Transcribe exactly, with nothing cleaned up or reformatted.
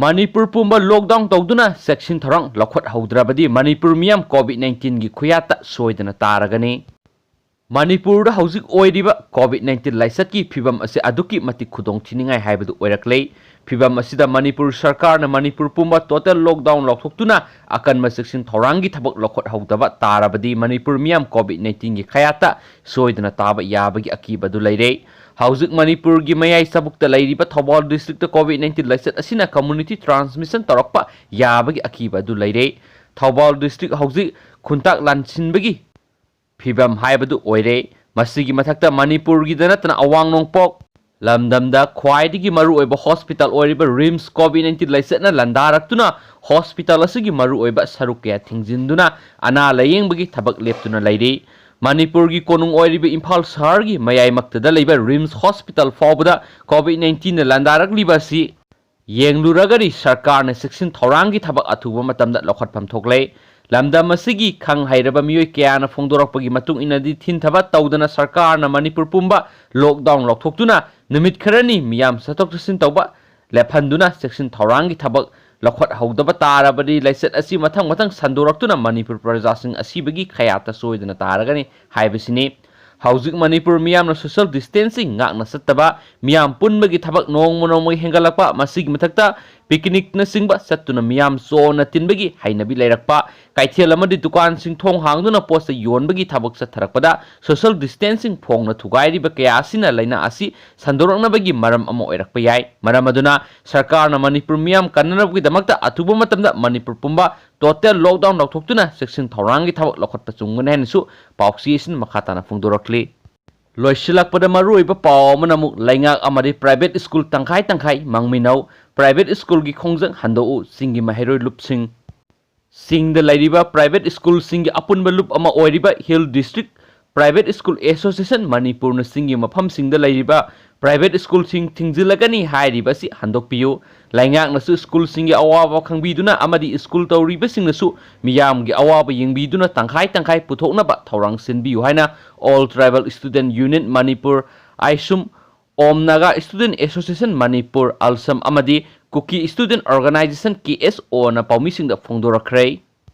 ꯃꯅꯤꯄꯨꯔ ꯄꯨꯝꯕ lockdown ꯇꯧꯗꯨꯅ ꯆꯦꯛꯁꯤꯟ ꯊꯧꯔꯥꯡ ꯂꯧꯈꯠꯍꯧꯗ꯭ꯔꯕꯗꯤ ꯃꯅꯤꯄꯨꯔ ꯃꯤꯌꯥꯝ COVID nineteenꯒꯤ ꯈꯨꯌꯥꯠꯇ ꯁꯣꯏꯗꯅ ꯇꯥꯔꯒꯅꯤ꯫ ꯃꯅꯤꯄꯨꯔꯗ ꯍꯧꯖꯤꯛ ꯑꯣꯏꯔꯤꯕ COVID nineteen ꯂꯥꯏꯆꯠꯀꯤ ꯐꯤꯚꯝ ꯑꯁꯤ ꯑꯗꯨꯛꯀꯤ ꯃꯇꯤꯛ ꯈꯨꯗꯣꯡꯊꯤꯅꯤꯡꯉꯥꯏ ꯍꯥꯏꯕꯗꯨ ꯑꯣꯏꯔꯛꯂꯦ꯫ ꯐꯤꯚꯝ ꯑꯁꯤꯗ ꯃꯅꯤꯄꯨꯔ ꯁꯔꯀꯥꯔꯅ ꯃꯅꯤꯄꯨꯔ ꯄꯨꯝꯕ total lockdown ꯂꯧꯊꯣꯛꯇꯨꯅ ꯑꯀꯟꯕ ꯆꯦꯛꯁꯤꯟ ꯊꯧꯔꯥꯡꯒꯤ ꯊꯕꯛ ꯂꯧꯈꯠꯍꯧꯗꯕ ꯇꯥꯔꯕꯗꯤ ꯃꯅꯤꯄꯨꯔ ꯃꯤꯌꯥꯝ COVID nineteenꯒꯤ ꯈꯌꯥꯠꯇ ꯁꯣꯏꯗꯅ ꯇꯥꯕ ꯌꯥꯕꯒꯤ ꯑꯀꯤꯕ ꯑꯗꯨ ꯂꯩꯔꯦ꯫ ꯍꯧꯖꯤꯛ ꯃꯅꯤꯄꯨꯔꯒꯤ ꯃꯌꯥꯏ ꯆꯕꯨꯛꯇ ꯂꯩꯔꯤꯕ ꯊꯧꯕꯥꯜ districtꯇ COVID nineteen ꯂꯥꯏꯆꯠ ꯑꯁꯤꯅ community transmission ꯇꯧꯔꯛꯄ ꯌꯥꯕꯒꯤ ꯑꯀꯤꯕ ꯑꯗꯨ ꯂꯩꯔꯦ꯫ ꯊꯧꯕꯥꯜ district ꯍꯧꯖꯤꯛ ꯈꯨꯟꯇꯥꯛ ꯂꯥꯟꯁꯤꯟꯕꯒꯤ ꯐꯤꯚꯝ ꯍꯥꯏꯕꯗꯨ ꯑꯣꯏꯔꯦ꯫ ꯃꯁꯤꯒꯤ ꯃꯊꯛꯇ ꯃꯅꯤꯄꯨꯔꯒꯤꯗ ꯅꯠꯇꯅ ꯑꯋꯥꯡ ꯅꯣꯡꯄꯣꯛ ꯂꯝꯗꯝꯗ ꯈ꯭ꯋꯥꯏꯗꯒꯤ ꯃꯔꯨꯑꯣꯏꯕ hospital ꯑꯣꯏꯔꯤꯕ RIMS COVID nineteen ꯂꯥꯏꯆꯠꯅ ꯂꯥꯟꯗꯥꯔꯛꯇꯨꯅ hospital ꯑꯁꯤꯒꯤ ꯃꯔꯨꯑꯣꯏꯕ ꯁꯔꯨꯛ ꯀꯌꯥ ꯊꯤꯡꯖꯤꯟꯗꯨꯅ ꯑꯅꯥ ꯂꯥꯌꯦꯡꯕꯒꯤ ꯊꯕꯛ ꯂꯦꯞꯇꯨꯅ ꯂꯩꯔꯤ꯫ ꯃꯅꯤꯄꯨꯔꯒꯤ ꯀꯣꯅꯨꯡ ꯑꯣꯏꯔꯤꯕ ꯏꯝꯐꯥꯜ ꯁꯍꯔꯒꯤ ꯃꯌꯥꯏꯃꯛꯇꯗ ꯂꯩꯕ RIMS hospital ꯐꯥꯎꯕꯗ COVID nineteenꯅ ꯂꯥꯟꯗꯥꯔꯛꯂꯤꯕ ꯑꯁꯤ ꯌꯦꯡꯂꯨꯔꯒꯗꯤ ꯁꯔꯀꯥꯔꯅ ꯆꯦꯛꯁꯤꯟ ꯊꯧꯔꯥꯡꯒꯤ ꯊꯕꯛ ꯑꯊꯨꯕ ꯃꯇꯝꯗ ꯂꯧꯈꯠꯐꯝ ꯊꯣꯛꯂꯦ꯫ ꯂꯝꯗꯝ ꯑꯁꯤꯒꯤ ꯈꯪ ꯍꯩꯔꯕ ꯃꯤꯑꯣꯏ ꯀꯌꯥꯅ ꯐꯣꯡꯗꯣꯔꯛꯄꯒꯤ ꯃꯇꯨꯡ ꯏꯟꯅꯗꯤ ꯊꯤꯟꯊꯕ ꯇꯧꯗꯅ ꯁꯔꯀꯥꯔꯅ ꯃꯅꯤꯄꯨꯔ ꯄꯨꯝꯕ lockdown ꯂꯧꯊꯣꯛꯇꯨꯅ ꯅꯨꯃꯤꯠ ꯈꯔꯅꯤ ꯃꯤꯌꯥꯝ ꯆꯠꯊꯣꯛ ꯆꯠꯁꯤꯟ ꯇꯧꯕ ꯂꯦꯞꯍꯟꯗꯨꯅ ꯆꯦꯛꯁꯤꯟ ꯊꯧꯔꯥꯡꯒꯤ ꯊꯕꯛ ꯂꯧꯈꯠꯍꯧꯗꯕ ꯇꯥꯔꯕꯗꯤ ꯂꯥꯏꯆꯠ ꯑꯁꯤ ꯃꯊꯪ ꯃꯊꯪ ꯁꯟꯗꯣꯔꯛꯇꯨꯅ ꯃꯅꯤꯄꯨꯔ ꯄ꯭ꯔꯖꯥꯁꯤꯡ ꯑꯁꯤꯕꯒꯤ ꯈꯌꯥꯠꯇ ꯁꯣꯏꯗꯅ ꯇꯥꯔꯒꯅꯤ ꯍꯥꯏꯕꯁꯤꯅꯤ꯫ ꯍꯧꯖꯤꯛ ꯃꯅꯤꯄꯨꯔ ꯃꯤꯌꯥꯝꯅ social distancing ꯉꯥꯛꯅ ꯆꯠꯇꯕ, ꯃꯤꯌꯥꯝ ꯄꯨꯟꯕꯒꯤ ꯊꯕꯛ ꯅꯣꯡꯃ ꯅꯣꯡꯃꯒꯤ ꯍꯦꯟꯒꯠꯂꯛꯄ, ꯃꯁꯤꯒꯤ ꯃꯊꯛꯇ picnicꯅꯆꯤꯡꯕ ꯆꯠꯇꯨꯅ ꯃꯤꯌꯥꯝ ꯆꯣꯟꯅ ꯇꯤꯟꯕꯒꯤ ꯍꯩꯅꯕꯤ ꯂꯩꯔꯛꯄ, ꯀꯩꯊꯦꯜ ꯑꯃꯗꯤ ꯗꯨꯀꯥꯟꯁꯤꯡ ꯊꯣꯡ ꯍꯥꯡꯗꯨꯅ ꯄꯣꯠ ꯆꯩ ꯌꯣꯟꯕꯒꯤ ꯊꯕꯛ ꯆꯠꯊꯔꯛꯄꯗ social distancing ꯐꯣꯡꯅ ꯊꯨꯒꯥꯏꯔꯤꯕ ꯀꯌꯥ ꯑꯁꯤꯅ ꯂꯥꯏꯅꯥ ꯑꯁꯤ ꯁꯟꯗꯣꯔꯛꯅꯕꯒꯤ ꯃꯔꯝ ꯑꯃ ꯑꯣꯏꯔꯛꯄ ꯌꯥꯏ꯫ ꯃꯔꯝ ꯑꯗꯨꯅ ꯁꯔꯀꯥꯔꯅ ꯃꯅꯤꯄꯨꯔ ꯃꯤꯌꯥꯝ ꯀꯟꯅꯅꯕꯒꯤꯗꯃꯛꯇ ꯑꯊꯨꯕ ꯃꯇꯝꯗ ꯃꯅꯤꯄꯨꯔ ꯄꯨꯝꯕ total lockdown ꯂꯧꯊꯣꯛꯇꯨꯅ ꯆꯦꯛꯁꯤꯟ ꯊꯧꯔꯥꯡꯒꯤ ꯊꯕꯛ ꯂꯧꯈꯠꯄ ꯆꯨꯝꯒꯅꯤ ꯍꯥꯏꯅꯁꯨ ꯄꯥꯎꯆꯦ ꯑꯁꯤꯅ ꯃꯈꯥ ꯇꯥꯅ ꯐꯣꯡꯗꯣꯔꯛꯂꯤ꯫ ꯂꯣꯏꯁꯤꯜꯂꯛꯄꯗ ꯃꯔꯨꯑꯣꯏꯕ ꯄꯥꯎ ꯑꯃꯅ ꯑꯃꯨꯛ ꯂꯩꯉꯥꯛ ꯑꯃꯗꯤ private school ꯇꯪꯈꯥꯏ ꯇꯪꯈꯥꯏ ꯃꯥꯡꯃꯤꯟꯅꯧ꯫ Private schoolꯒꯤ ꯈꯣꯡꯖꯪ ꯍꯟꯗꯣꯛꯎ, ꯆꯤꯡꯒꯤ ꯃꯍꯩꯔꯣꯏ ꯂꯨꯞꯁꯤꯡ꯫ ꯆꯤꯡꯗ ꯂꯩꯔꯤꯕ private schoolꯁꯤꯡꯒꯤ ꯑꯄꯨꯟꯕ ꯂꯨꯞ ꯑꯃ ꯑꯣꯏꯔꯤꯕ Hill District Private School Association ꯃꯅꯤꯄꯨꯔꯅ ꯆꯤꯡꯒꯤ ꯃꯐꯝꯁꯤꯡꯗ ꯂꯩꯔꯤꯕ private schoolꯁꯤꯡ ꯊꯤꯡꯖꯤꯜꯂꯒꯅꯤ ꯍꯥꯏꯔꯤꯕ ꯑꯁꯤ ꯍꯟꯗꯣꯛꯄꯤꯌꯨ꯫ ꯂꯩꯉꯥꯛꯅꯁꯨ schoolꯁꯤꯡꯒꯤ ꯑꯋꯥꯕ ꯈꯪꯕꯤꯗꯨꯅ ꯑꯃꯗꯤ school ꯇꯧꯔꯤꯕꯁꯤꯡꯅꯁꯨ ꯃꯤꯌꯥꯝꯒꯤ ꯑꯋꯥꯕ ꯌꯦꯡꯕꯤꯗꯨꯅ ꯇꯪꯈꯥꯏ ꯇꯪꯈꯥꯏ ꯄꯨꯊꯣꯛꯅꯕ ꯊꯧꯔꯥꯡ ꯁꯤꯟꯕꯤꯌꯨ ꯍꯥꯏꯅ All Tribal Student Union Manipur, ꯑꯥꯏꯁꯨꯝ, Om Naga Student Association Manipur, ALSAM, ꯑꯃꯗꯤ Kuki Student Organization, ꯀꯦ ꯑꯦꯁ ꯑꯣꯅ ꯄꯥꯎꯃꯤꯁꯤꯡꯗ ꯐꯣꯡꯗꯣꯔꯛꯈ꯭ꯔꯦ꯫